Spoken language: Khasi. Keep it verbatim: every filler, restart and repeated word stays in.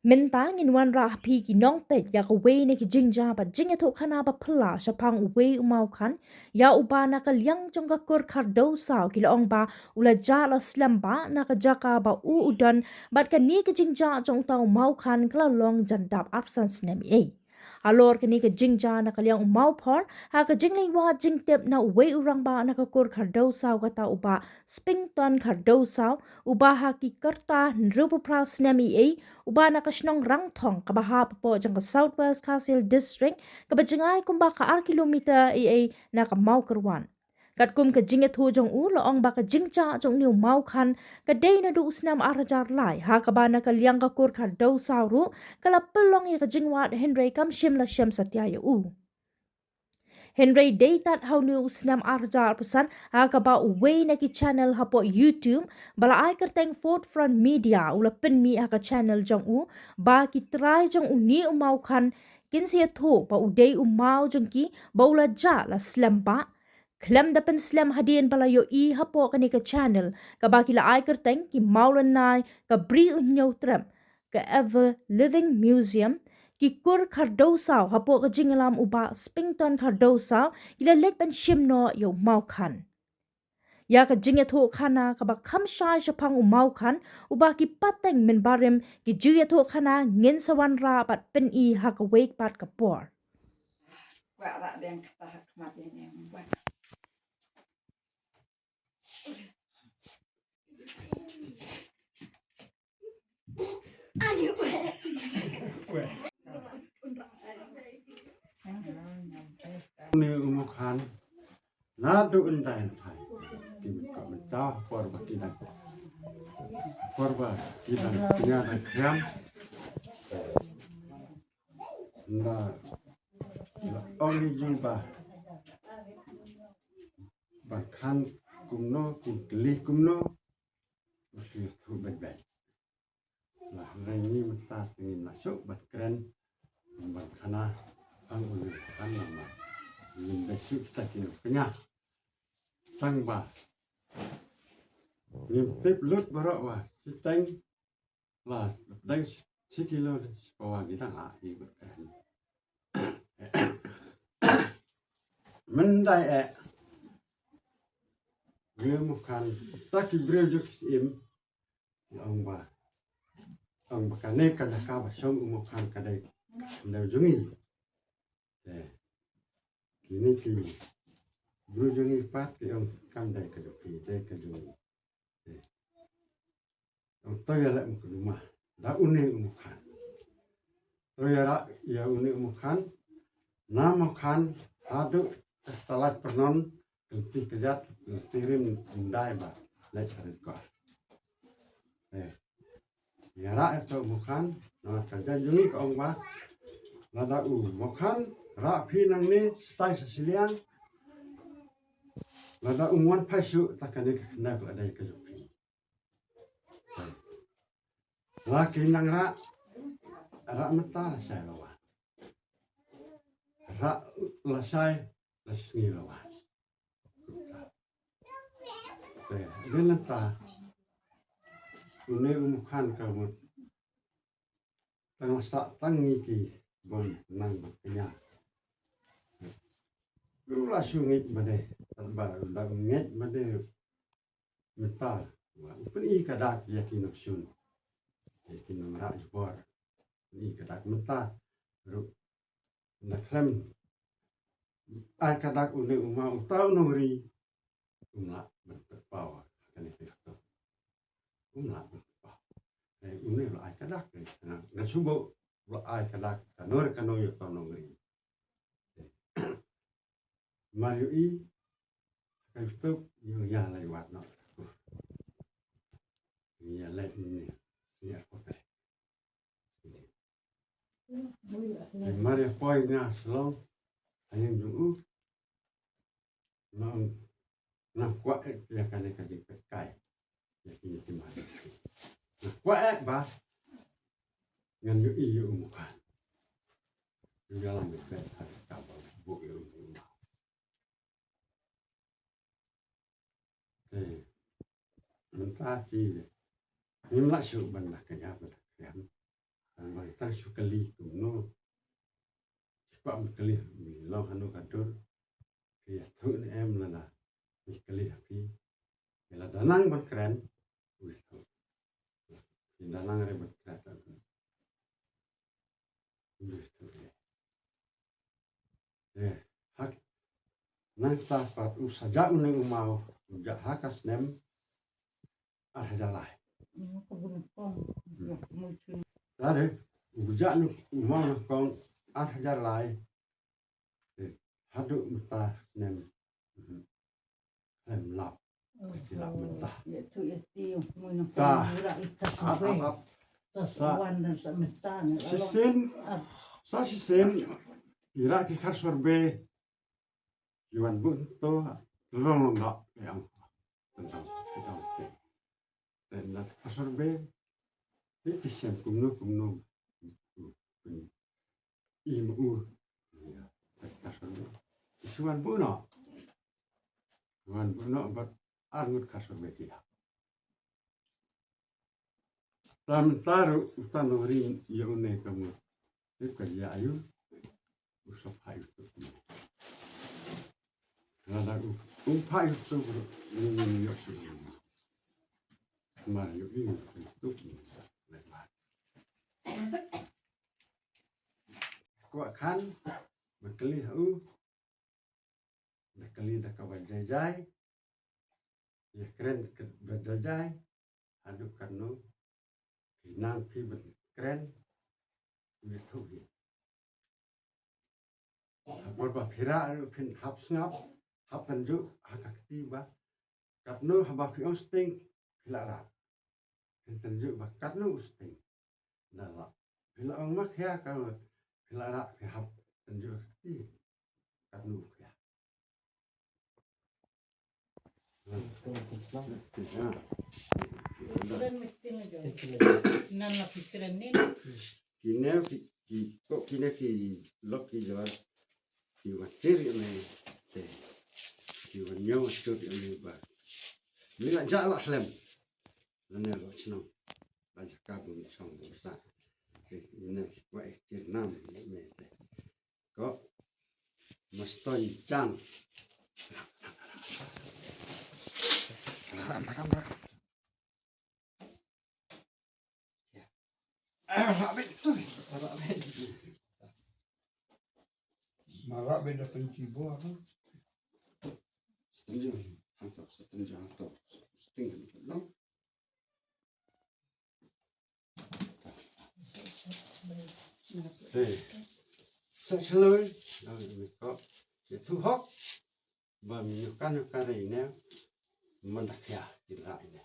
Mynta ngin wanrah ha phi ki nongpeit ïa kawei na ki jingjia bad jingïathuhkhana ba phylla shaphang uwei u mawkhan, ïa uba na ka liang jong ka kur Khardewsaw ki la ong ba u la jah la slem ba na ka jaka ba u u don, bad kane ka jingjia jong uta u mawkhan ka la long jan dap arphew san snem ei. Halor kane ka jingjia na ka liang u mawphor, ha ka jingleit wad jingtip na uwei u rangbah na ka kur Khardewsaw kata u Bah Spington Khardewsaw, uba ha ki kyrta hynriewphew phra snem ei, uba na ka shnong Rangthong kaba hap hapoh jong ka South West Khasi Hills District, kaba jngai kumba ka ar kilometer ei na ka Mawkyrwat. Katkum ka jingïathuh jong u la ong ba ka jingjia jong une u mawkhan ka dei naduh u snem ar hajar lai, ha kaba na ka liang ka kur Khardewsaw ruh ka la pynlong ïa ka jingwad hynrei kam shym la shem satia ïa u. Hynrei dei tad ha une u snem ar hajar arphew san, ha kaba uwei na ki channel hapoh YouTube ba la ai kyrteng Fort Front Media u la pynmih ha ka channel jong u ba ki trai jong une u mawkhan kin sa ïathuh ba u dei u maw jong ki ba u la jah la slem ba. Khlem da pynslem hadien ba la ïohi hapoh kane ka channel kaba ki la ai kyrteng ki mawlynnai ka Bri U Hynñiewtrep, ka Ever Living Museum, ki kur Khardewsaw hapoh ka jingïalam u Bah Spington Khardewsaw, ki la leit ban shim noh ïa u mawkhan. Ïa ka jingïathuhkhana kaba kham shai shaphang u mawkhan, uba ki pateng mynbarim ki ju ïathuhkhana, ngin sa wanrah bad pyni ha kawei pat ka por. Une u mawkhan naduh hyndai hynthai ki mut ka mynta por ba ki dang, por ba ki dang tynga dang khriam. Nda la ong ïa jong ba ban khan kumno, kin kylli kumno, u shu ïathuh beit beit. La hynrei ngi mynta te ngim lah shuh ban kren ban khana, hang u khan namar ngim dei shuh kita ki nongkñia. Tang ba ngim tip lut baroh ba shiteng la dang shi kilo de, shi pawa ngi dang ah hi ban kren. Myndai eh, ngi mut khan ta ki briew jong ki syiem, ong ba, ong ba kane ka jaka ba shong u mawkhan ka dei, ka dei jong ngi. Te kine ki briew jong ngi pat ki ong kam dei ka jong phi, dei ka jong ngi. Te ong to ïa leh mukduma da une u mawkhan. To ïarap ïa une u mawkhan, na mawkhan haduh ka Talait Pyrnon, ka lynti kjat, ka lynti rim, ym dei ba leit sha ri kor. Eh, ïarap ïa uto u mawkhan, namar ka jait jong ngi ka ong ba lada u mawkhan rah phi nangne shatai sha shiliang, lada um wan phai shuh, ta kane ka khynnah ka la dei ka jong phi. La ki nang rah, rah mynta lashai la wan. Rah lashai la sngi la wan. Te dei nangta une u mawkhan ka mut tang la sah tang ngi ki bym nang bym kñia. Ruh la shu ngeit mane, tang ba la ngeit mane. Mynta u pyni ka dak ïa ki nongshun, ïa ki nongrah jubor, pyni ka dak mynta ruh na khlem ai ka dak une u maw, uta u nongri um lah ban pynpaw ha kane ka jaka. Um lah ban pynpaw. Te une u la ai ka dak, te nga, nga shu buh u la ai ka dak kano re kano ïa uta u nongri. Mar ïohi ka YouTube, ïa, ïa leit wad noh. Ïa leit mynne, ïa ko te. Mar ïa poi nga Shillong, ha ïing jong u, nga ong nang kwah eh ïa kane ka jingpeit kai ïa kine ki mane. Nang kwah eh ba ngan ïohi ïa u mawkhan. Ïa la me peit ha ka ba buh ïa u mawkhan. Te mynta ki ngim lah shuh ban da kñia ban da kren. Tang ba tang shu kylli kumno. Ki kwah ban kylli, mi long hano ka dur. Phi ïathuh ne em lada phi kylli ha phi. Lada nang ban kren, u ïathuh. Phi da nang re ban kren. U ïathuh re. Eh, hak. Nangta pat u sa jah une u maw, u jah ha ka snem ar hajar lai. Tare, u jah nu u maw nyngkong ar hajar lai. Eh, haduh mynta snem. Mhm. Khlem lap. Ki lap mynta. Ta. Ap, ap, ap. Sa shisien, sa shisien, ira ki khar sorbe. Ki wan buh to, rong long dok, yang. Tentang, tentang, te. Te na ka sorbe, te ki shem kumno, kumno. I ma u. Te ka sorbe. Ki shu wan buh noh. Wan buh noh, bad ar ngut ka sorbe ki hap. Tam taru utan uri ïa une ka mut. Ip ka ïa ayu. U sop ha yu tu. Lada u, u pha yu tu bro. Ni ni yu su. Mar yu yu tu. Kwah khan, ma kylli ha u. Da kylli da kaba jai jai. Ïa kren kaba jai jai. Haduh katno. Phi nang phi ban kren. Ïathuh hi. Ha por ba phi rah ruh phin hap sngap. Hap tynjuh ha ka kti ba. Katno haba phi ong sting. Phi la rah. Phin tynjuh ba katno u sting. Da la. Phi la ong ma khia ka. Phi la rah phi hap tynjuh ka kti. Katno khia. Kren mesti na jo. Nan la phi kren ni. Kine ki, ki, ko kine ki lok ki jawar. Ki wan tir ïa me te. Ki wan ñiew tir ïa me ba. Mi la jah la hlem. Lane la chnong. La jaka bu mi chong bu sa. Te ine ki kwah tir nam ïa me te. Ko. Mastoi jang. Ram, ram, ram. Marak bit tu. Marak bit. Marak bit da kunci buah tu. Setenjang, hangtap, setenjang, hangtap. Setenjang, hangtap. Te. Sa shloi, dang ni ko. Te tu hok. Ba mi nyukan nyukan re ine. Manda khia, kira ine.